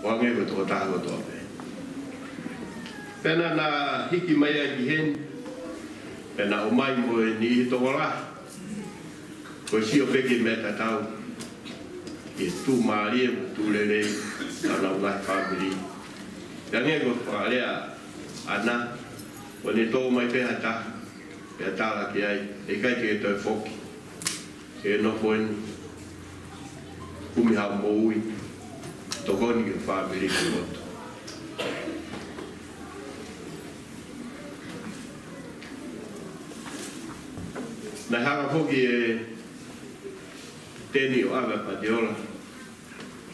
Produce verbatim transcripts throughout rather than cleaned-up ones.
ʻO hangē ko e tokotaha kotoa pē. Pea naʻa na hiki mai ai ki heni, pea na ʻomai mo e niʻihi tokolahi ko e sio pē ki he meʻa tatau, ki he tuʻumālie mo e tuʻu lelei ʻa honau ngaahi fāmili. Pea hangē ko e fakalea ʻaʻana, ʻoku ne tō mai pē ha taha, pea tala ki ai, ʻe ʻikai te ke toe foki. Ke nofo eni, kumi haʻo moʻui, tokoni ki he fāmili ki loto. Naʻe hanga foki ʻe Teni ʻo ʻave ʻa Patiola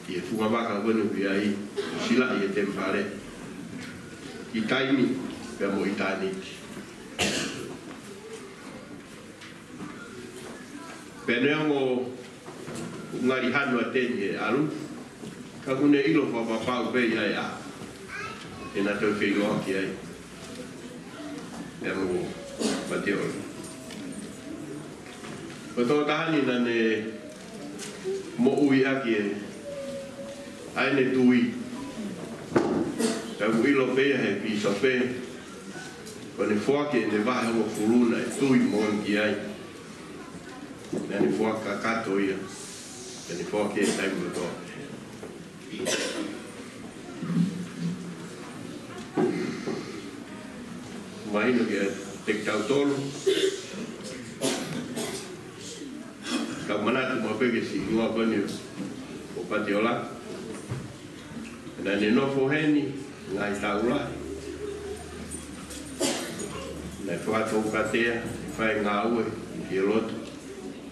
ki he funga vaka ko eni ʻoku ʻi ai, ʻo silaʻi e temipale ʻi taimi pea mo ʻitāniti. Pea neongo ʻoku ngali hanu ʻa Teni he ʻalu, ka ʻoku ne ʻilo fakapapau pē ʻe ʻi ai ha ʻaho ʻe na toe feʻiloaki ai pea mo Patiola. Ko e tokotaha ni naʻa ne moʻui ʻaki ʻa ʻene tui. Pea ʻoku ʻilo pē ia ʻe he pīsope, ko ʻene foaki ʻene vahe hongofulu naʻe tui moʻoni ki ai. Naʻa ne foaki kakato ia, naʻa ne foaki he taimi kotoa. Mahino kiate kitautolu, tau manatu maʻu pē ki he siʻi hingoa ko eni ʻo Patiola. Naʻa ne nofo heni ngaahi taʻu lahi. Naʻe fakatoukatea, fai ngāue ki he lotu,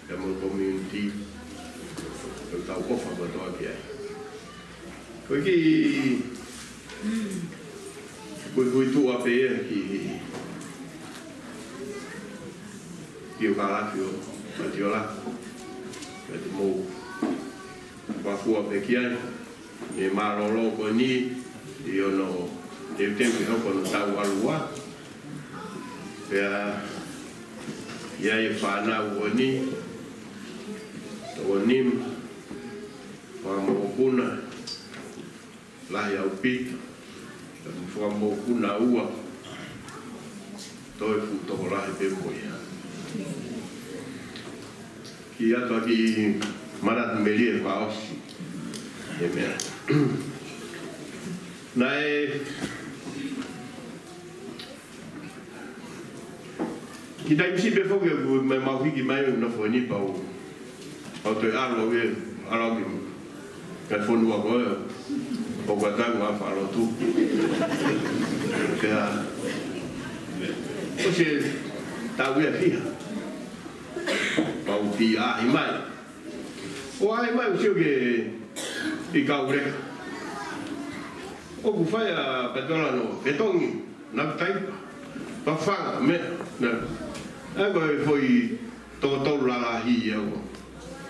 pea mo e community, ʻoku tau ʻofa kotoa ki ai. Ko e kiʻi kuikuituʻa pē ia ki, ki he ʻofa lahi ʻo Patiola. Pea te mou fakafua pē ki ai, mei he mālōlō ko eni, ʻi hono teuteu ke hoko hono taʻu ʻalu ua. Pea ʻi ai e fānau ko eni, toko nima, fanga mokopuna lahi ʻaupito, pea mo e fanga mokopuna ua, toe fuʻu tokolahi pē mo ia. Kiʻi ʻatu ha kiʻi manatu melie fakaʻosi he meʻa. Naʻe kiʻi taimi siʻi pē foki ʻoku mou hiki mai ʻo nofo eni pea u, pea u toe ʻalu au ia, ʻalu au ki he fonua ko ē ʻoku ʻatā ʻa e faʻa lotu. Pea ʻosi e taʻu ia ʻe fiha, pea u ʻaʻahi mai. ʻO ʻaʻahi mai ʻo sio ki he, ki he kauleka. ʻOku fai ʻa Patiola hono fetongi, nau taipa, fafanga, meʻa, na. ʻA ia ko e foʻi toko tolu lalahi ia ʻo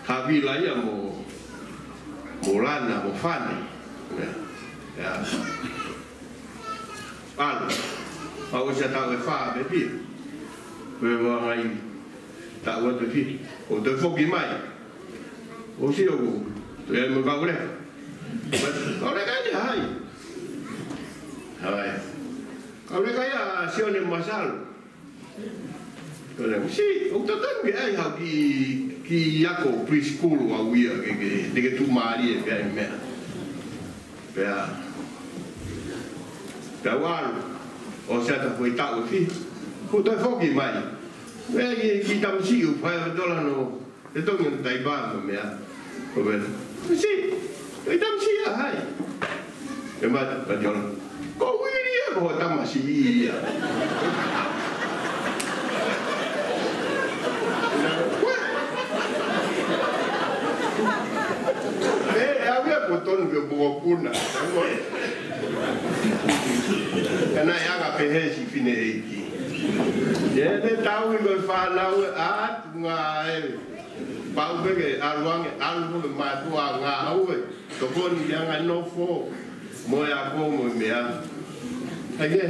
Havila ia mo, mo Lana, mo Fane. Ia. Ia. ʻAlu. Pea ʻosi ʻa e taʻu ʻe fā pē pea, pea ʻoange ai taʻu atu ʻe fiha. ʻO toe foki mai. ʻOsi ʻoku toe ʻi ai mo e kauleka. Kauleka ia ʻa hai? Hai. Kauleka ia ʻa Sione Masalu. Kauleka, siʻi, ʻoku tatau ke ʻai haʻo kiʻi, kiʻi ako preschool ʻaʻau ia ke, ke, te ke tuʻumālie pē ʻi he meʻa. Pea, pea u ʻalu, ʻosi ʻa e foʻi taʻu ʻe fiha, kuo toe foki mai. Pea kiʻi, kiʻi tamasiʻi ʻoku fai ʻa Patiola hono fetongi hono taipa mo e meʻa. Ko e meʻa. Siʻi, ko e tamasiʻi ʻa hai? ʻE ma, Patiola. Ko Uili ia ko e tamasiʻi ia. ʻE, ʻe au ia ko e tonu ke mokopuna. Ka naʻe anga pehē siʻi fineʻeiki. ʻE, te tau ʻi ko e fānau ʻe atu ngā ʻe. Pau pē ke ʻalu ange, ʻalu mo e mātuʻa ngāue. Tokoni ki he anga nofo, mo e ako, mo e meʻa. ʻAi ke.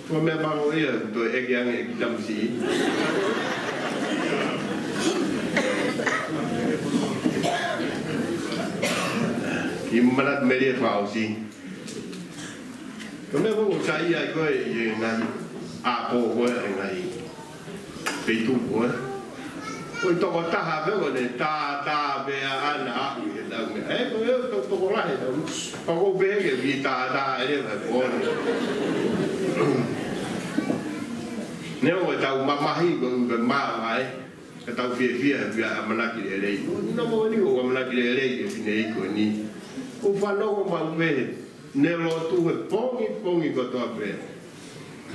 Ko e meʻa pango ia, toe ʻeke ange ki he tamasiʻi. ʻI he manatu melie fakaʻosi. Ko e meʻa ko ē ʻoku sai ai ko ē ʻi he ngaahi ʻapo ko ē, ʻi he ngaahi feituʻu ko ē. Ko e tokotaha pē ko ē ne tātā pē ʻana ʻaʻu ʻi he tau meʻa. ʻE, ko e to-, tokolahi tau. Pea ʻoku ou pehē ke u kiʻi tātā ʻe leva he pō ni. Neongo ʻetau mamahi ko e māvae. Ka tau fiefia he ʻamanaki lelei. Nofo ni ʻo ʻamanaki lelei e fineʻeiki ko eni. ʻOku fanongo maʻu pē he lotu he pongipongi kotoa pē.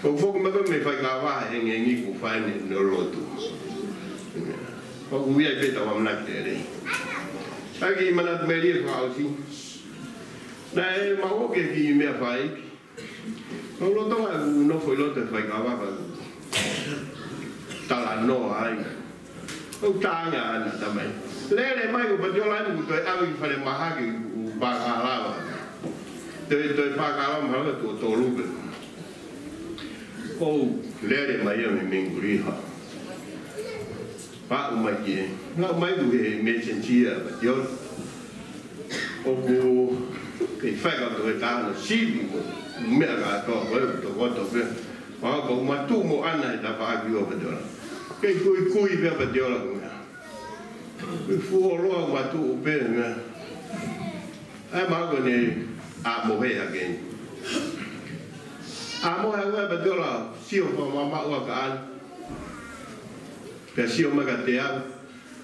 ʻOku foki mai ko ē mei faikava he hengihengi ʻoku fai ʻene lotu. ʻOku ʻi ai pē ʻetau ʻamanaki lelei. ʻA e kiʻi manatu melie fakaʻosi. Naʻe maʻu ke kiʻi meʻa fai. Ko e loto ai ʻoku nofo ʻi loto he faikava ka ʻoku talanoa ai. ʻOku tānga ʻana tamai. Lele mai ko Patiola ni ʻoku toe ʻave ki falemahaki ʻoku pākalava. Toe, toe pākalava mahalo tuʻo tolu pē. ʻOku lele mai ia mei Mingulihā. Pea ʻomai ki he, pea ʻomai ki he emergency ʻa Patiola. ʻOku kei fai ka toe tāna sivi mo e meʻa kātoa ko ē ʻoku tokoto pē. Pea ʻoku matuʻu mo ʻana he tafaʻaki ʻo Patiola. Kei kuikui pē ʻa Patiola ko e meʻa. Kei fuoloa matuʻu pē meʻa. ʻAi mahalo ko ʻene ʻamohe hake. ʻAmohe hake ʻa Patiola, sio fakamamaʻu ʻa ka ʻana. Pea sio mai ka te au.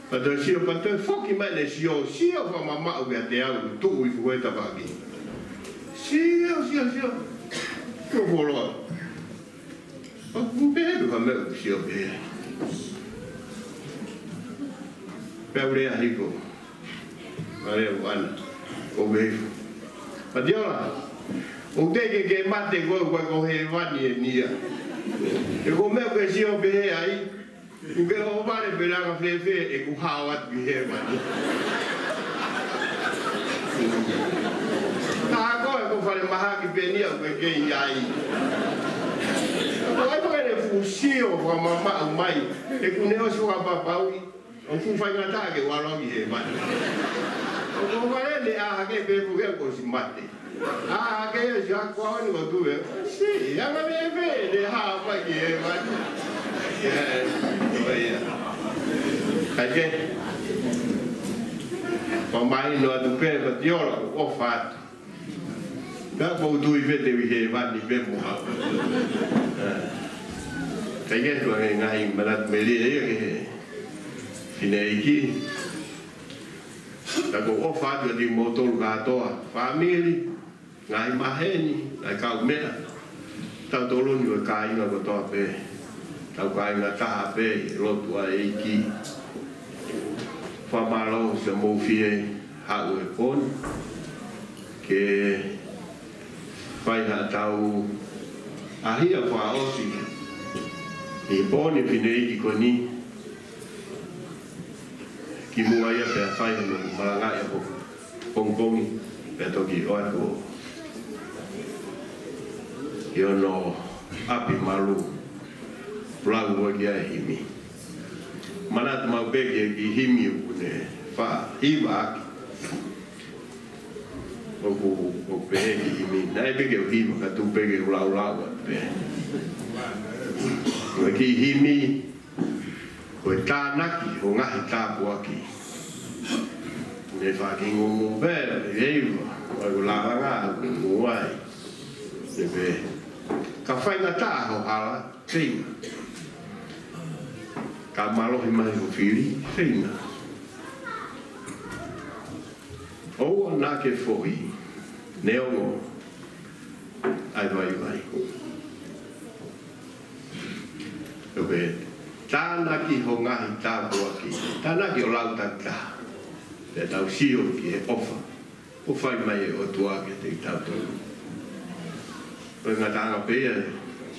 Pea toe sio, pea toe foki mai ʻene sio, sio fakamamaʻu ka te au, tuʻu ʻi fuʻu tafaʻaki. Sio, sio, sio. Sio fuoloa. ʻOku pehē pē ka meʻa ʻoku sio pē. Pea u lea hifo. Pea lea ʻo ʻana. ʻO pehē hifo. Patiola. ʻOku teʻeki ke ke mate koe, koe ko hēvani eni ia. He ko e meʻa ʻoku ke sio pehē ai. ʻOku ke ʻohovale pē langa fēfē ʻeku hao atu ki hēvani. Ka ko e ko falemahaki pē eni ia ʻoku ke kei ai. Ko e ʻai pē ʻene fuʻu sio fakamamaʻu mai. ʻOku ne ʻosi fakapapauʻi. ʻOku fuʻu faingataʻa ke u ʻalu ki hēvani. ʻOku ʻohovale ʻene ʻā hake pē fuke ʻoku ʻosi mate. ʻĀ hake ia ʻosi ako aoni ko tuʻu ē. Si, anga me pe, ne hā mai ki hēvani. ʻIo, ʻo ia. Kae kehe. Pea mahino atu pē Patiola ʻoku ʻofa atu. Pea ʻoku ou tui pē te u ʻi hēvani pē mo haʻu. Kae kehe ko e ngaahi manatu melie ia ki he fineʻeiki. Ka ʻoku ou ʻofa atu kiate kimoutolu kātoa, fāmili, ngaahi maheni, ngaahi kaumeʻa, tautolu ni ko e kāinga kotoa pē, tau kāinga taha pē ʻi he lotu ʻa e ʻEiki. Fakamālō siʻomou fie haʻu he pō ni, ke fai haʻatau ʻahiʻahi fakaʻosi ʻi he pō ni fineʻeiki ko eni. Kimuʻa ia pea fai hono malangaʻi ʻapongipongi, pongipongi pea toki ʻoatu ʻi hono ʻapi malu. Lau ua ki ai himi. Manatu maʻu pē ki he kiʻi himi ʻoku ne faʻa hiva ʻaki. ʻOku, ʻoku pehē kiʻi himi. Naʻe pē ke u hiva ka tuku pē ke u laulau atu pē. Ko e kiʻi himi. Ko e tānaki ho ngaahi tāpuaki. Ne fakingungu pē, ʻeiva, ʻoku lavanga, ʻoku ai. Ne pē, ka faingataʻa ho hala, feinga. Ka mālohi mai ho fili, feinga. ʻOua naʻa ke foʻi, neongo ʻa e vaivai. ʻOku pehē, tānaki ho ngaahi tāpuaki, tānaki ʻo lau takitaha. Pea tau sio ki he ʻofa ʻoku fai mai ʻe he ʻOtua kiate kitautolu. Ko e ngataʻanga pē ia ʻi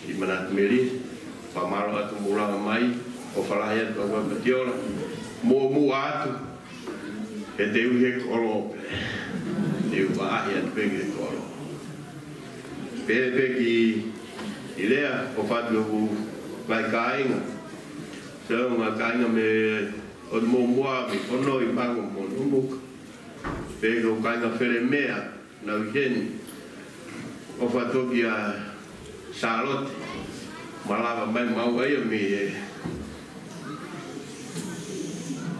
he manatu melie, fakamālō atu hoʻomou lava mai, ʻofa lahi atu kia Patiola, muʻomuʻa atu, he te u ʻi he kolo pē, te u ʻaʻahi atu pē ki he kolo. Pehē pē kiʻi lea, ʻofa atu hoku ngaahi kāinga, siʻi ngaahi kāinga mei ʻOtu Momoa, mei Fonoi, Mango, Moʻonomuka. Pea ko e kāinga Felemea, nau ʻi heni. ʻOfa atu kia Sālote, malava mai maʻu ai ʻa e meʻa,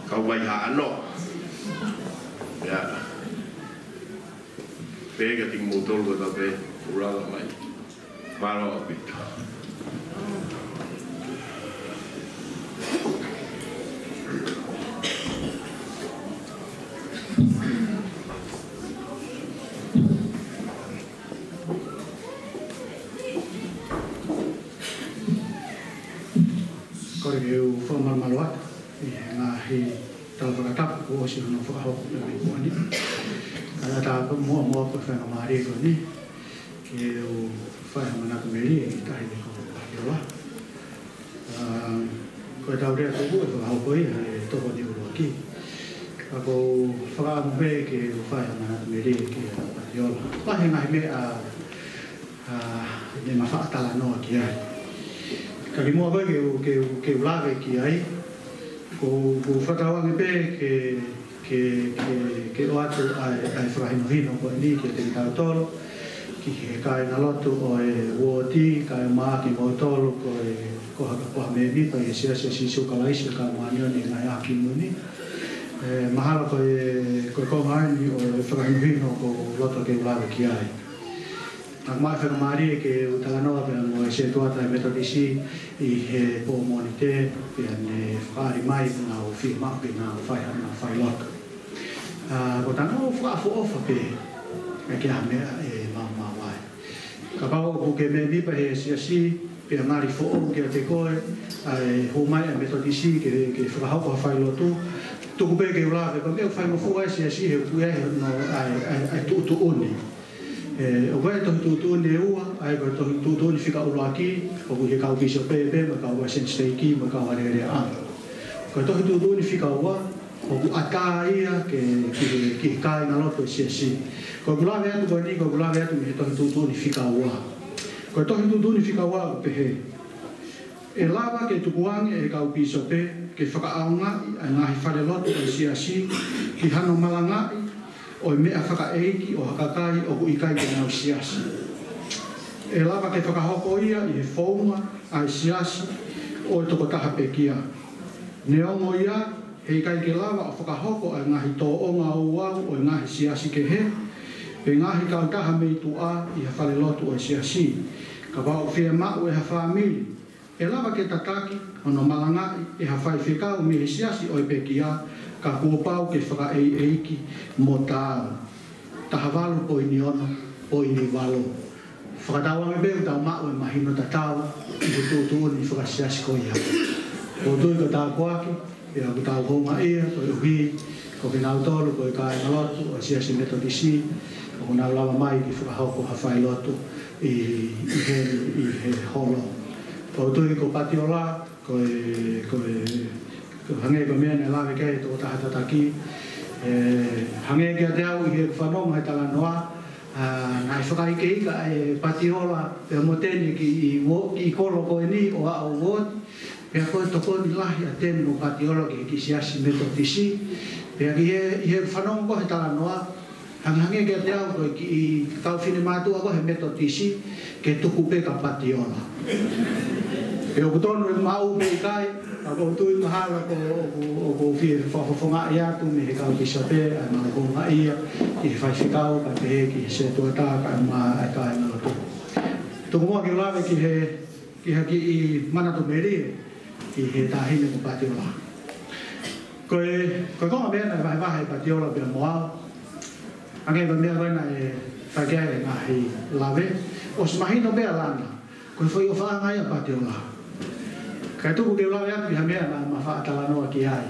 kau mai hano. Ia. Pea kiate kimoutolu ʻoku tau pē, ʻuluaki mai. Mālō ʻaupito. Kole ke u fakamalumalu atu ʻi he ngaahi tala fakatapu kuo ʻosi hono fakahoko pē mei muʻa ni. Kae ʻatā pē muʻa muʻa ko e faingamālie ko eni ke u fai ha manatu melie ki he taʻahine ko Patiola. ʻA, ko e tau lea tuku ʻe fakahoko ia he tokoni ʻuluaki. Ka ʻoku ou fakaʻamu pē ke u fai ha manatu melie kia Patiola. Lahi e ngaahi meʻa, ʻa, ne ma faʻa talanoa ki ai. Ka kimuʻa ko ē ke u, ke u, ke u lave ki ai, ʻoku ou, ʻoku ou fakatauange pē ke, ke, ke, ke ʻoatu ʻa e, ʻa e fakahinohino ko eni kiate kitautolu, ki he kāingalotu ʻo e uooti, kae ʻumaʻā kimoutolu ko e, ko ha, ko ha mēmipa ʻi he Siasi ʻo Sīsū Kalaisi ʻo e Kau Māʻoniʻoni ʻi he Ngaahi ʻAho Kimui ni. ʻE, mahalo ko e, ko e konga eni ʻo e fakahinohino ʻoku ou loto ke u lave ki ai. Naʻá ku maʻu e faingamālie ke u talanoa pea mo e setuata ʻa e Metotisi ʻi he pō Mōnite, pea ne fakaali mai naʻa nau fiemaʻu ke nau fai haʻanau failotu. ʻA, ko ʻenau fakaʻofoʻofa pē, ʻikai ke ʻi ai ha meʻa ʻe maumau ai. Kapau ʻoku ke mēmipa he Siasi, pea ngali foʻou kiate koe ʻa e hū mai ʻa e Metotisi ke, ke fakahoko ha failotu, tuku pē ke u lave, ko e meʻa ʻoku faingofua ai e Siasi he ʻoku ʻi ai hono, ʻa e, ʻa e, ʻa e tuʻutuʻuni. ʻE, ʻoku ʻi ai e tohi tuʻutuʻuni ʻe ua, ʻa ia ko e tohi tuʻutuʻuni fika ʻuluaki, ʻoku ʻi he kau pīsope pē, mo e kau palesiteni siteiki, mo e kau alēleaʻanga. Ko e tohi tuʻutuʻuni fika ua, ʻoku ʻatā ia ki he, ki he, ki he kāingalotu ʻo e Siasi. Ko ʻeku lave atu ko eni, ko ʻeku lave atu mei he tohi tuʻutuʻuni fika ua. Ko e tohi tuʻutuʻuni fika ua ʻoku pehē: ʻE lava ke tukuange ʻe he kau pīsope ke fakaʻaongaʻi ʻa e ngaahi falelotu ʻo e Siasi ki hano malangaʻi ʻo e meʻa fakaʻeiki ʻo ha kakai ʻoku ʻikai ke nau Siasi. ʻE lava ke fakahoko ia ʻi he founga ʻa e siasi ʻo e tokotaha pekia. Neongo ia, heʻikai ke lava ʻo fakahoko ʻa e ngaahi tōʻonga ouau ʻo e ngaahi siasi kehe, pe ngaahi kautaha mei tuʻa ʻi ha falelotu ʻo e Siasi, kapau ʻoku fiemaʻu ʻe ha fāmili, ʻe lava ke tataki hono malangaʻi ʻe ha faifekau mei he siasi ʻo e pekia, ka kuo pau ke fakaʻeiʻeiki mo taau. Taha valu poini ono poini valu. Fakatauange pē ʻoku tau maʻu e mahino tatau ʻi he tuʻutuʻuni fakasiasi ko ia. ʻOku ou tui ko e tāpuaki, pea ʻoku tau houngaʻia, koeʻuhi ko kinautolu ko e kāingalotu ʻo e Siasi Metotisi, ʻoku nau lava mai ke fakahoko ha failotu ʻi, ʻi he, ʻi he holo. ʻOku ou tui ko Patiola, ko e, ko e, ko e hangē ko e meʻa naʻe lave ki ai e tokotaha tataki, ʻe, hangē kiate au ʻi heʻeku fanongo he talanoa, ʻa, naʻe fakaikeika ʻe Patiola pea mo Teni ki he uo-, ki he kolo ko eni ʻo aʻu ki he uooti, pea ko e tokoni lahi ʻa Teni mo Patiola ki he kiʻi siasi Metotisi, pea ki he, ʻi heʻeku fanongo ko ē he talanoa, hangehangē kiate au ko e kiʻi kau finemātuʻa ko ē he Metotisi, ke tuku pē kia Patiola. Pea ʻoku tonu ʻe maʻu pe ʻikai, ka ʻoku ou tui mahalo ko, ʻoku, ʻoku ou fie fakafofongaʻi atu mei he kau pīsope ʻa e maʻu houngaʻia ki he faifekau, kae pehē ki he setuata, kae ʻumaʻā e kāingalotu. Tuku muʻa ke u lave ki he, ki ha kiʻi manatu melie ki he taʻahine ko Patiola. Ko e, ko e konga meʻa naʻe vahevahe ʻe Patiola pea mo au, hangē ko e meʻa ko ē naʻe fai ki ai e ngaahi lave, ʻosi mahino pē ʻa Lana, ko e foʻi ʻofaʻanga ia ʻa Patiola. Kae tuku ke u lave atu ki ha meʻa naʻa ma faʻa talanoa ki ai.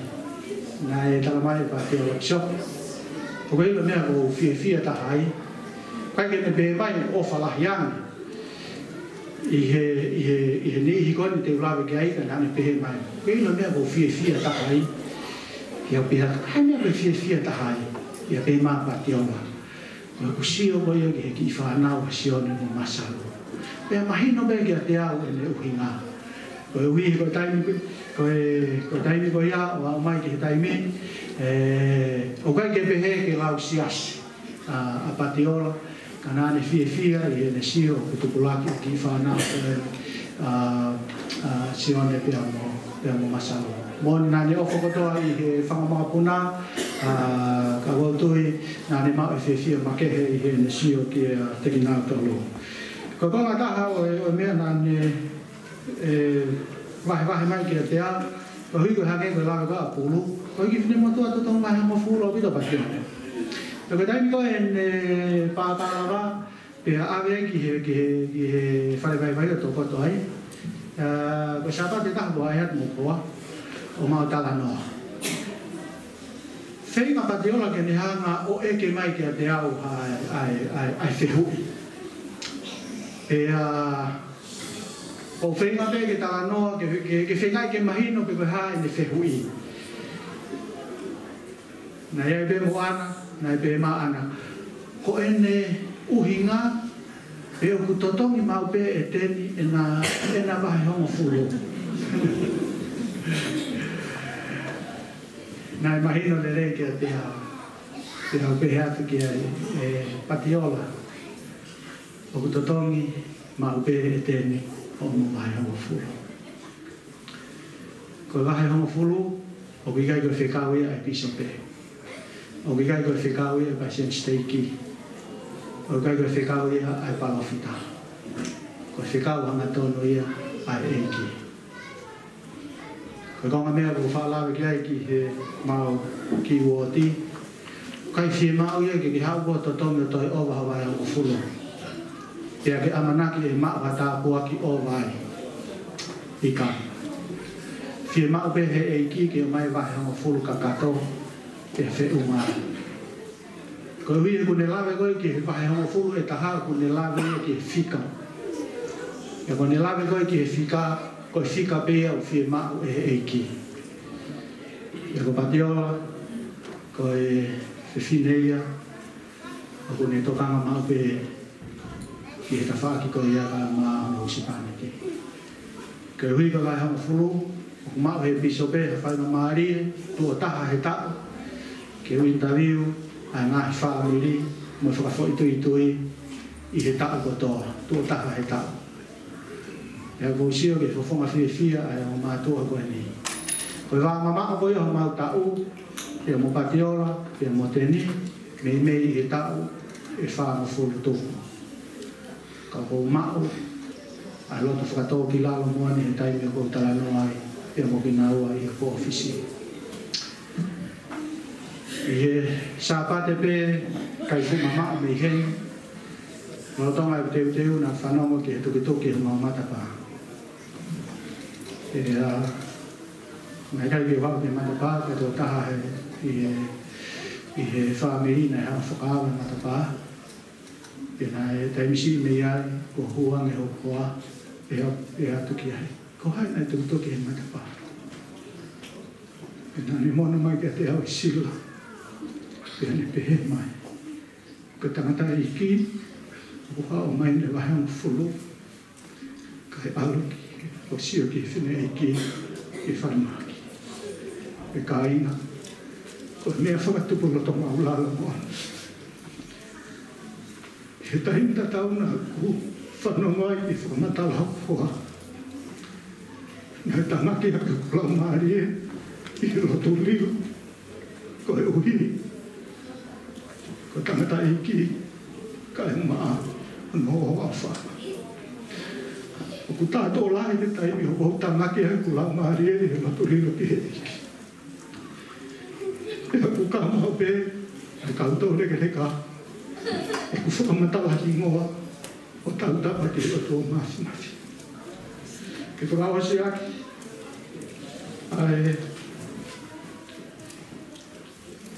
Naʻe talamai ʻe Patiola, Siʻoke, ʻoku ke ʻilo e meʻa ʻoku ou fiefia taha ai? ʻIkai ke ne pehē mai ʻofa lahi ange ʻi he, ʻi he, ʻi he niʻihi ko eni te u lave ki ai, ka naʻa ne pehē mai, ʻoku ke ʻilo e meʻa ʻoku ou fiefia taha ai? Pea u pehē atu, ko e hā e meʻa ʻoku ke fiefia taha ai? Pea pehē mai ʻa Patiola, ko ʻeku sio ko ia ki he kiʻi fānau ʻa Sione mo Masalu. Pea mahino pē kiate au ʻene ʻuhinga. Koeʻuhi ko e taimi ko, ko e, ko e taimi ko ia ʻo aʻu mai ki he taimi, ʻE, ʻoku ʻikai ke pehē ke lau siasi ʻa, ʻa Patiola, ka naʻa ne fiefia ʻi heʻene sio ʻoku tupulaki ʻa e kiʻi fānau ko eni, ʻa, ʻa Sione pea mo, pea mo Masalo. Moʻoni naʻa ne ʻofa kotoa ʻi he fanga makapuna, ʻa, ka ʻoku ou tui naʻa ne maʻu e fiefia makehe ʻi heʻene sio kia Tekinau Tolu. Ko e konga ʻe taha ʻo e, ʻo e meʻa naʻa ne, ʻe, vahevahe mai kiate au, koeʻuhi ko e hangē ko e lave ko ē ʻa Pulu, ko e kiʻi finemotuʻa totongi vahe hongofulu ʻaupito Patiola. Pea ko e taimi ko ē ʻene pāpā lava, pea ʻave ai ki he, ki he, ki he fale vaivai ʻo tokoto ai. ʻA, ko e Sāpate ʻe taha kuo ʻalu atu mo Koa, ʻo mau talanoa. Feinga Patiola ke ne hanga ʻo ʻeke mai kiate au ʻa e, ʻa e, ʻa e, ʻa e fehuʻi. Pea, ʻa, ʻoku ou feinga pē ke talanoa, ke, ke, ke feinga ke mahino pe ko e hā ʻene fehuʻi. Naʻe ʻi ai pē mo ʻAna, naʻe pehē mai ʻa ʻAna, ko ʻene ʻuhinga, pe ʻoku totongi maʻu pē ʻe Teni ʻena, ʻena vahe hongofulu. Naʻe mahino lelei kiate au. Pea u pehē atu ki ai, ʻe Patiola, ʻoku totongi maʻu pē ʻe Teni hoʻomo vahe hongofulu. Ko e vahe hongofulu, ʻoku ʻikai ko e fekau ia ʻa e pīsope. ʻOku ʻikai ko e fekau ia ʻa e palesiteni siteiki. ʻOku ʻikai ko e fekau ia ʻa e palōfita. Ko e fekau hangatonu ia ʻa e ʻEiki. Ko e konga meʻa ʻoku ou faʻa lave ki ai ki heʻemau kiʻi uooti. ʻIkai fiemaʻu ia ke ke haʻu ʻo totongi ʻo toe ʻova ha vahe hongofulu. Pea ke ʻamanaki ʻe maʻu ha tāpuaki ʻova ai. ʻIkai. Fiemaʻu pē ʻe he ʻEiki ke ʻomai vahe hongofulu kakato ke feʻunga. Koeʻuhi he ʻoku ne lave ko ē ki he vahe hongofulu ʻe taha ʻoku ne lave ia ki he fika. Pea ʻoku ne lave ko ē ki he fika, ko e fika pē ia ʻoku fiemaʻu ʻe he ʻEiki. Pea ko Patiola, ko e fefine ia, ʻoku ne tokanga maʻu pē ki he tafaʻaki ko ia ka ma no sipane ke. Koeʻuhi ko e vahe hongofulu, ʻoku maʻu ʻe he pīsope ha faingamālie, tuʻo taha he taʻu, ke u interview ʻa e ngaahi fāmili, mo e fakafoʻituitui ʻi he taʻu kotoa, tuʻo taha he taʻu. Pea ʻoku ou sio ki he fofonga fiefia ʻa e ongo mātuʻa ko eni. Ko e vā mamaʻo ko ia homau taʻu, pea mo Patiola, pea mo Teni, meimei ʻi he taʻu ʻe fāngofulu tupu. Ka ʻoku ou maʻu ʻa e loto fakatōkilalo moʻoni he taimi ʻoku ou talanoa ai pea mo kinaua ʻi he ʻōfisi. ʻI he Sāpate pē, ʻikai fuʻu mamaʻo mei heni, lolotonga e teuteu naʻa fanongo ki he tukituki ʻi homau matapā. ʻE, ʻa, naʻe ʻikai ke u haʻu ki he matapā, ka ko e taha he, ʻi he, ʻi he fāmili naʻe haʻu ʻo fakaava e matapā. Pea naʻe taimi siʻi mei ai, kuo hū ange hoku hoa, pea, pea ʻatu ki ai. Ko hai naʻe tukituki he matapā? Pea naʻa ne mono mai kiate au ʻo sila. Pea ne pehē mai, ko e tangataʻeiki, ʻoku haʻu mai ʻene vahe hongofulu, kae ʻalu ki, ʻo sio ki he fineʻeiki ʻi falemahaki. ʻE kāinga, ko e meʻa fakatupu loto maulalo moʻoni. He taimi tatau naʻa ku fanongo ai ki he fakamatala ʻa hoku hoa, naʻe tānaki hake hoku laumālie ʻi he lotu lilo, koeʻuhi ko e tangataʻeiki kae maʻa hono hoa ʻofa. ʻOku tā tō lahi he taimi ʻoku ou tānaki ai hoku laumālie ʻi he lotu lilo ki he ʻEiki. Pea ʻoku kau maʻu pē ʻa e kau toulekeleka ʻoku fakamatala hingoa ʻo tautapa ki he ʻOtua Māfimafi. Ke fakaʻosi ʻaki ʻa e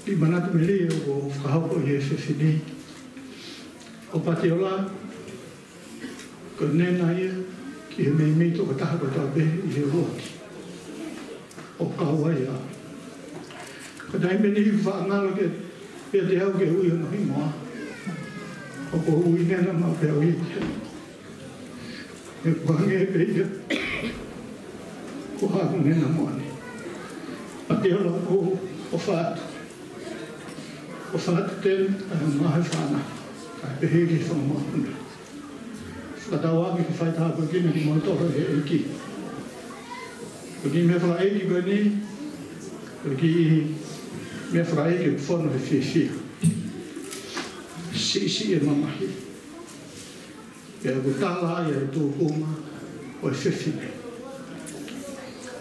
kiʻi manatu melie ʻoku ou fakahoko ʻi he efiafi ni. Ko Patiola, ko e nena ia ki he meimei tokotaha kotoa pē ʻi he ʻuluaki. ʻO kau ai au. Ko e taimi ni faʻa ngalo ke, pea te au ke ui hono hingoa. ʻOku ou ui nena maʻu pē au ia. He ʻoku hangē pē ia ko haʻaku nena moʻoni. Patiola, ʻoku ou ʻofa atu Ko e fakatetenu ʻa e ngaahi fānau, kae pehē ki he fanga mokopuna. Fakatauange ke fai tāpuekina kimoutolu ʻe he ʻEiki. Ko e kiʻi meʻa fakaʻeiki ko eni, ko e kiʻi meʻa fakaʻeiki ʻoku fonu he fiefia. Siʻisiʻi e mamahi. Pea ʻoku tala ai ʻa e tūkunga ʻo e fefine.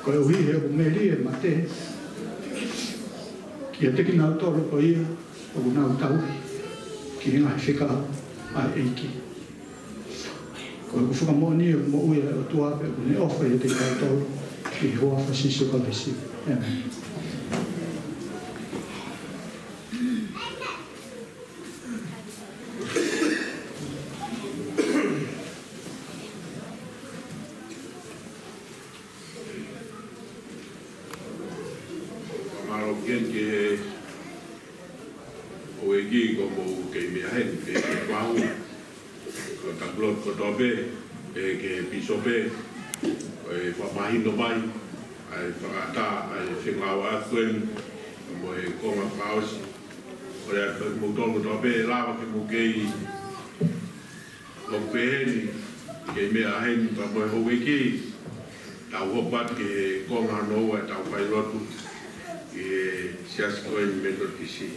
Koeʻuhi he ʻoku melie e mate kiate kinautolu ko ia ʻoku nau tauhi ki he ngaahi fekau ʻa e ʻEiki. Ko ʻeku fakamoʻoni ʻoku moʻui ʻa e ʻOtua pea ʻoku ne ʻofa ʻiate kitautolu, ʻi he huafa ʻo Sīsū Kalaisi. ʻĒmeni. Mālō ʻEiki ki he ʻEiki kuo mou kei meʻa heni, pea ki he fahu, ko e tapu lotu kotoa pē, pea ki he pīsope, ʻo e fakamahino mai ʻa e fakaʻatā ʻa e fengāueʻaki ko eni mo e konga fakaʻosi. Kole atu kiate kimoutolu kotoa pē, lava ke mou kei ʻo pehē ni, kei meʻa heni pea mo e houʻeiki, tau hopo atu ki he konga hono ua ʻetau failotu ʻi he siasi ko eni Metotisi.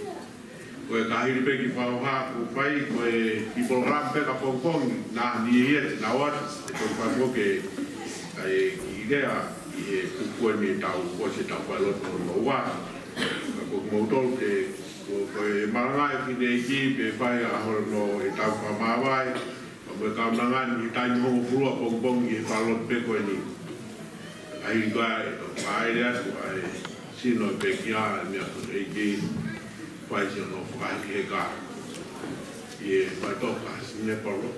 Ko e ka hili pē ki he faʻohā kuo fai, ko e kiʻi polokalama pē ka pongipongi, naʻa ni ia te nau ʻoatu, ʻe toki fai mo ke, ʻa e kiʻi lea ʻi he tuku ko eni ʻetau, ʻosi ʻetau failotu hono ua. Ka ko kimoutolu ke, ko, ko e malanga ʻe fineʻeiki, pea fai ʻa hono ʻetau fakamāvae, pea mo e kaunanga ni he taimi hongofulu ʻapongipongi he failotu pē ko eni. Ka hili ko ia ʻe toki fāʻele atu ʻa e sino ʻo e pekia, ʻa e meʻa ko e ʻEiki, fai siʻono fakahekeheka ʻi he faitoka sine palo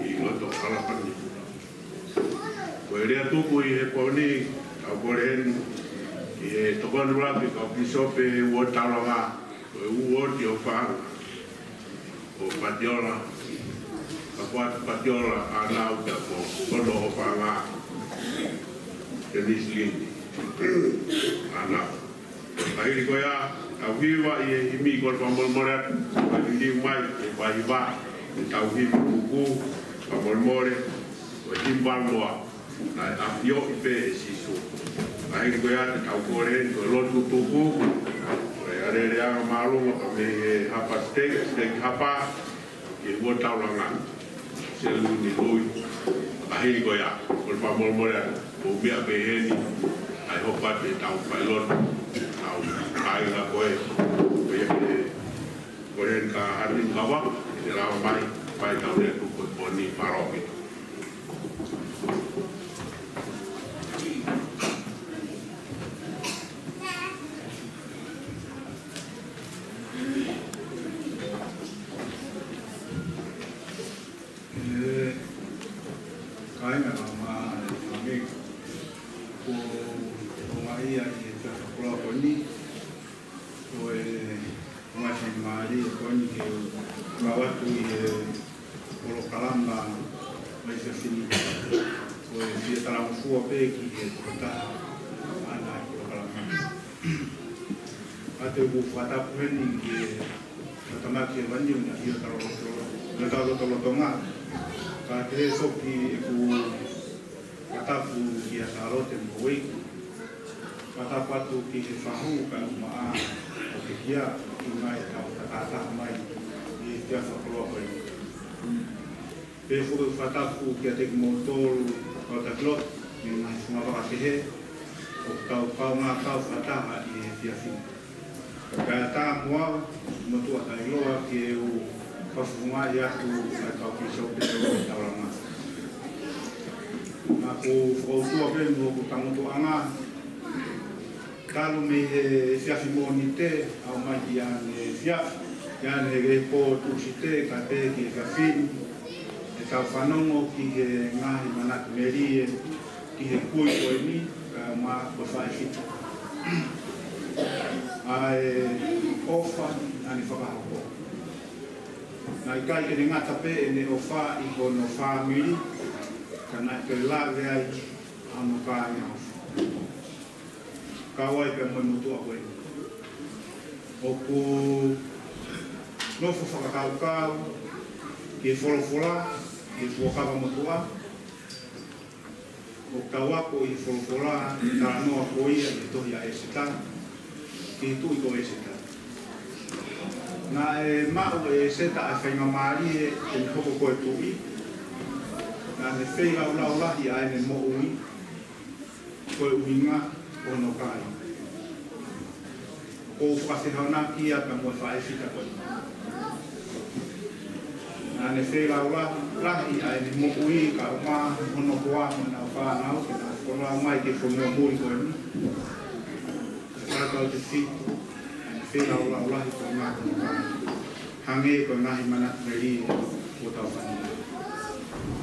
ʻi loto Kalapani. Ko e lea tuku ʻi he pō ni, tau kole heni ki he tokoni lahi ʻa e kau pīsope he uooti Taulanga, ko e uooti ʻo Fanga, ko Patiola, ka ko atu Patiola ʻAnau pea ko Tono ʻo Fanga, Denise Lini ʻAnau. Ka hili ko ia, tau hiva ʻi he himi, kole fakamolemole atu, ka liliu mai ʻe Paiva, ʻetau himi kuku, fakamolemole, ko e himi Valoa, naʻe ʻafioʻi pē ʻe Sīsū. Ka hili ko ia te tau kole heni, ko e lotu tuku, ko e alēleaʻanga māʻolunga, pea mei he Hapa Siteiki, Siteiki Hapa, ki he uooti Taulanga, Seluni Lui. Ka hili ko ia, kole fakamolemole atu, mou meʻa pē heni, ʻai hopa te tau failotu, tau kāinga ko ē, ko ia pē, kole heni ka hati kava, te lava mai, fai ʻetau lea tuku ko e pō ni, mālō ʻaupito. ʻE kāinga, kae ʻumaʻā e fāmili kuo ʻomai ʻi he tafaʻaki koloa ko eni, ko e ʻomai faingamālie ko eni ke u kau atu ʻi he polokalama mai fefini. Ko e fie talangofua pē ki he tokotaha ʻana e polokalama. Ka te u fakatapu heni ki he ʻatamai ʻo e vani ʻo e ʻio talo loto, ʻio talo lotolotonga. Ka te u foki ʻeku fakatapu kia Sālote mo Ueiki. Fakatapu atu ki he fahu kae ʻumaʻā ʻa e pekia, ʻi he ʻomai ʻetau fakataha mai ʻi he efiafi fakakoloa ko eni. Pea foki fakatapu kiate kimoutolu kau taki lotu mei he ngaahi fungavaka kehe, ʻoku tau kaungā kau fakataha ʻi he efiafi ni. Kae ʻatā mo au, motuʻa taʻeʻiloa, ke u fakafofongaʻi atu ʻa e kau pīsope ʻo e Taulanga. Naʻa ku fakautua pē mo hoku tangutuʻanga, talu mei he efiafi Mōnite, ʻo aʻu mai ki he efiafi, ki he pō Tūsite, kae pehē ki he efiafi ni, ʻetau fanongo ki he ngaahi manatu melie ki he kui ko eni, kae ʻumaʻā ko e faʻē fitu. ʻA e ʻofa naʻa ne fakahoko. Naʻe ʻikai ke ne ngata pē ʻene ʻofa ʻi hono fāmili, ka naʻe toe lave ai ʻa hono kāinga ʻofa. Kau ai pea mo e motuʻa ko eni. ʻOku nofo fakakaukau ki he folofola, ki he Fuakava Motuʻa, ʻoku tau ako ʻi he folofola, ʻi he talanoa ko ia ʻi he tohi ʻa ʻEseta, ki he tuʻi ko ʻEseta. Naʻe maʻu ʻe ʻEseta ʻa e faingamālie ke ne hoko ko e tuʻi. Naʻa ne feilaulau lahi ʻa ʻene moʻui, ko e ʻuhinga ʻo hono kāinga. ʻOku ou fakafehoanaki ia pea mo e faʻē fita ko ē. Naʻa ne feilaulau lahi ʻa ʻene moʻui kae ʻumaʻā hono hoa mo ʻenau fānau, ke na folau mai ki he fonua muli ko eni. Fakatautefito, naʻa ne feilaulau lahi ko e ʻuhinga ʻo hono kāinga. Hangē ko e ngaahi manatu melie ʻoku tau fanongo.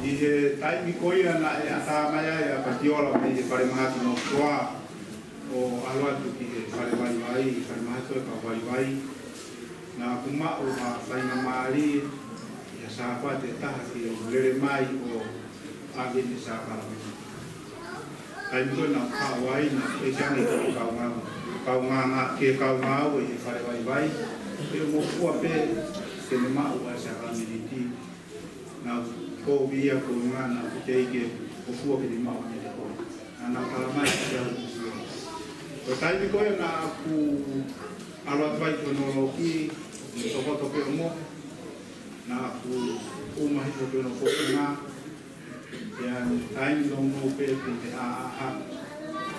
ʻI he taimi ko ia naʻe ʻatā mai ai ʻa Patiola mei he falemahaki North Shore ʻo ʻalu atu ki he fale vaivai, falemahaki ʻo e kau vaivai. Naʻa ku maʻu ha faingamālie ʻi ha Sāpate ʻe taha ke u lele mai ʻo ʻave ʻene sākalamēniti. Taimi ko ē naʻa ku haʻu ai naʻe ʻikai ke ʻi ai ha kaungā, kaungā, ke kaungā au ʻi he fale vaivai. Pea u ngofua pē ke ne maʻu ʻa e sākalamēniti. Naʻa ku kovi ia ko e ʻuhinga naʻa ku teʻeki ke ngofua ke ne maʻu ʻene lekooti. Naʻa na tala mai kiate au ʻoku sio. Ko e taimi ko ē naʻa ku ʻalu atu ai ki hono loki, ne tokoto pē ʻo mohe, naʻa ku ʻuma hifo ki hono fofonga, pea taimi nounou pē kuo ne ʻāʻā,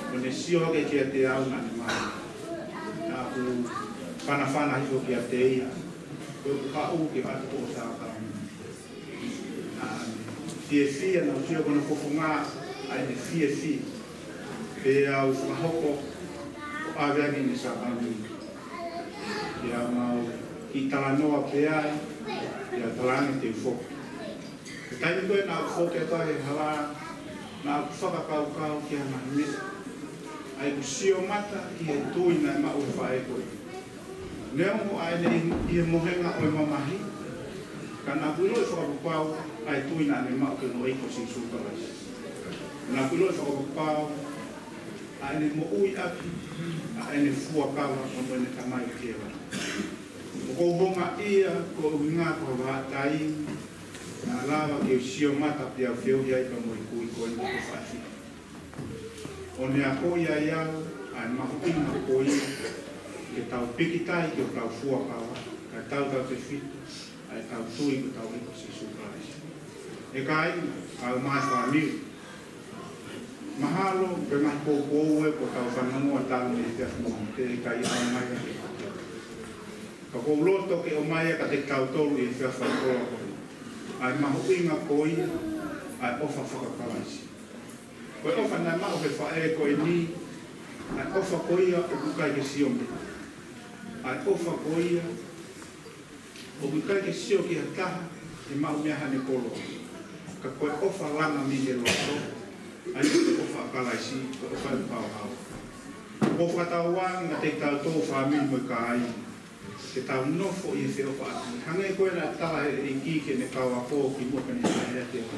kuo ne sio hake kiate au naʻa ne maʻu. Naʻa ku fanafana hifo kiate ia, ko ʻeku haʻu ke ʻatu hoʻo sākalamēniti. Naʻa ne fiefia, naʻa ku sio ki hono fofonga ʻa ʻene fiefia. Pea u fakahoko ʻo ʻave ange ʻene sākalamēniti. Pea mau kiʻi talanoa pē ai, pea talaange te u foki. Ko e taimi ko ē naʻa ku foki atu ai he hala, naʻa ku fakakaukau ki ha ngaahi meʻa ʻa ʻeku sio mata ʻi he tui naʻe maʻu ʻe he faʻē ko ē. Neongo ʻa ʻene ʻi, ʻi he mohenga ʻo e mamahi, ka naʻa ku ʻiloʻi fakapapau ʻa e tui naʻa ne maʻu ki hono ʻEiki ko Sīsū Kalaisi. Naʻa ku ʻiloʻi fakapapau ʻa ʻene moʻui ʻaki ʻa ʻene fuakava pea mo ʻene Tamai ʻi Hēvani. ʻOku ou houngaʻia ko e ʻuhinga ko e vahaʻa taimi naʻa lava ke u sio mata pea u feohi ai pea mo e kui ko eni ko e faʻē fita. ʻO ne akoʻi ai au ʻa e mahuʻinga ko ia ke tau pikitai ki hotau fuakava, kae tautautefito ʻa ʻetau tui ki hotau ʻEiki ko Sīsū Kalaisi. ʻE kāinga, kae ʻumaʻā e fāmili. Mahalo ko e ngaahi poupou ē kuo tau fanongo ʻa talu mei he efiafi ni, teʻeki ai ʻaonga ia ke fakahoko. Ka ʻoku ou loto ke ʻomai ia kiate kitautolu ʻi he efiafi fakakoloa ko eni, ʻa e mahuʻinga ko ia ʻa e ʻofa faka-Kalaisi. Ko e ʻofa naʻe maʻu ʻe he faʻē ko eni, ʻa e ʻofa ko ia ʻoku ʻikai ke sio meʻa. ʻA e ʻofa ko ia ʻoku ʻikai ke sio ki ha taha ʻe maʻu mei haʻane koloa. Ka ko e ʻofa langa mei he loto, ʻa ia ko e ʻofa ʻa Kalaisi, ko e ʻofa ʻoku haohaoa. ʻOku ou fakatauange kiate kitautolu fāmili mo e kāinga, ke tau nofo ʻi he feʻofaʻaki. Hangē ko e naʻe tala ʻe he ʻEiki ki heʻene kau ako kimuʻa pea ne fai ʻa e ʻaho.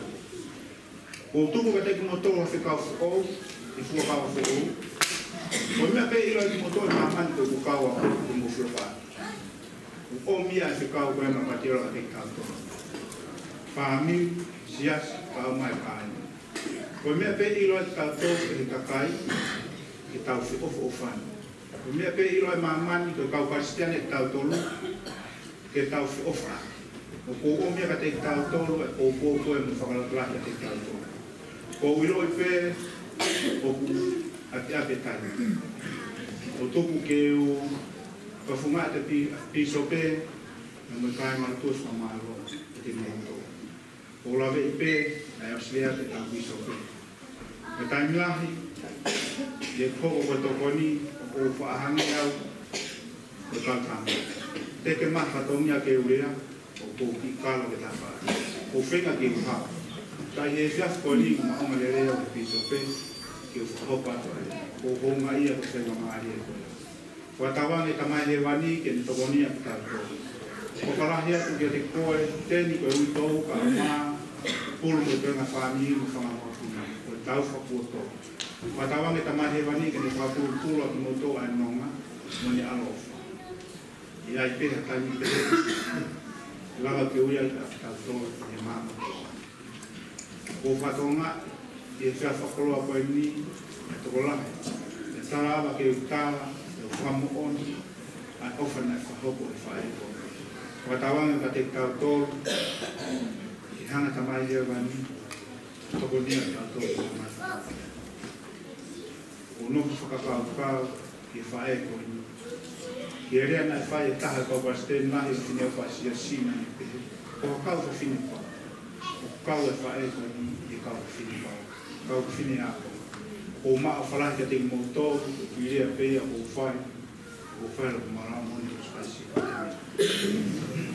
ʻOku ou tuku kiate kimoutolu ha fekau foʻou, ʻi he fuakava foʻou. Ko e meʻa pē ʻe ʻilo ai kimoutolu ʻe māmani ko ʻeku kau ako, ko hoʻomou feʻofaʻaki. ʻOku ʻomi ʻa e fekau ko ē ʻa Patiola kiate kitautolu. Fāmili, siasi, kae ʻumaʻā e kāinga. Ko e meʻa pē ʻe ʻilo ai kitautolu ʻe he kakai, ke tau feʻofoʻofani. Ko e meʻa pē ʻe ʻilo ai ʻe māmani, ko e kau Kalisitiane kitautolu, ke tau feʻofaʻaki. ʻOku ou ʻomi ia kiate kitautolu, ʻa e poupou ko ē mo e fakalotolahi kiate kitautolu. ʻOku ou ʻiloʻi pē ʻoku ʻapiʻapi e taimi. ʻOku ou tuku ke u fakafofongaʻi ʻa e pī-, pīsope, mo e kāinga, mālō ʻa e fakamālō kiate kimoutolu. ʻOku ou laveʻi pē ʻa e ʻosi lea ʻa e pīsope. Ko e taimi lahi, ʻi heʻeku hoko ko e tokoni, ʻoku ou faʻa hangē au ko e kau tama. Teʻeki ke maʻu ha fatongia ke u lea, ʻoku ou kiʻi kalo ke tafa. ʻOku ou feinga ke u hao. Ka ʻi he efiafi ko eni, ʻoku ou maʻu ʻa e lea ʻa e pīsope, ke u fakahoko atu ai. ʻOku ou houngaʻia ko e faingamālie ko ē. Fakatauange ʻe he Tamai Hēvani ke ne tokoniʻi kitautolu. ʻOfa lahi atu kiate koe, Teni, ko e uitou, kae ʻumaʻā Pulu mo e toenga fāmili mo e fanga mokopuna. Ko e tau fakuoto. Fakatauange ʻe he Tamai Hēvani ke ne fakapulupulu ʻaki kimoutolu ʻa e nonga mo ʻene ʻaloʻofa. ʻI ai pē ha taimi pē, lava ke ui ai ʻa kitautolu ʻi he maama. ʻOku ou fakatokangaʻi ʻi he efiafi fakakoloa ko eni, ʻe tokolahi, ʻe tala ava ke u tala, ʻe u fakamoʻoni ʻa e ʻofa naʻe fakahoko ʻe he faʻē ko eni. Fakatauange kiate kitautolu, ʻe hanga ʻe he Tamai Hēvani ʻo tokoniʻi kitautolu ʻi he maama. ʻOku ou nofo fakakaukau ki he faʻē ko eni, ki he lea naʻe fai ʻe he taha ʻo e kau palesiteni lahi ʻo e Fineʻofa Siasi, naʻá ne pehē: Ko ha kau fafine pau. ʻOku kau e faʻē ko eni ʻi he kau fafine pau, kau fafine ako. ʻOku ou maʻu ʻofa lahi kiate kimoutolu, ʻi he lea pē ia ʻoku ou fai, ʻoku ou fai ʻi he loto māʻoniʻoni ʻo Sīsū Kalaisi.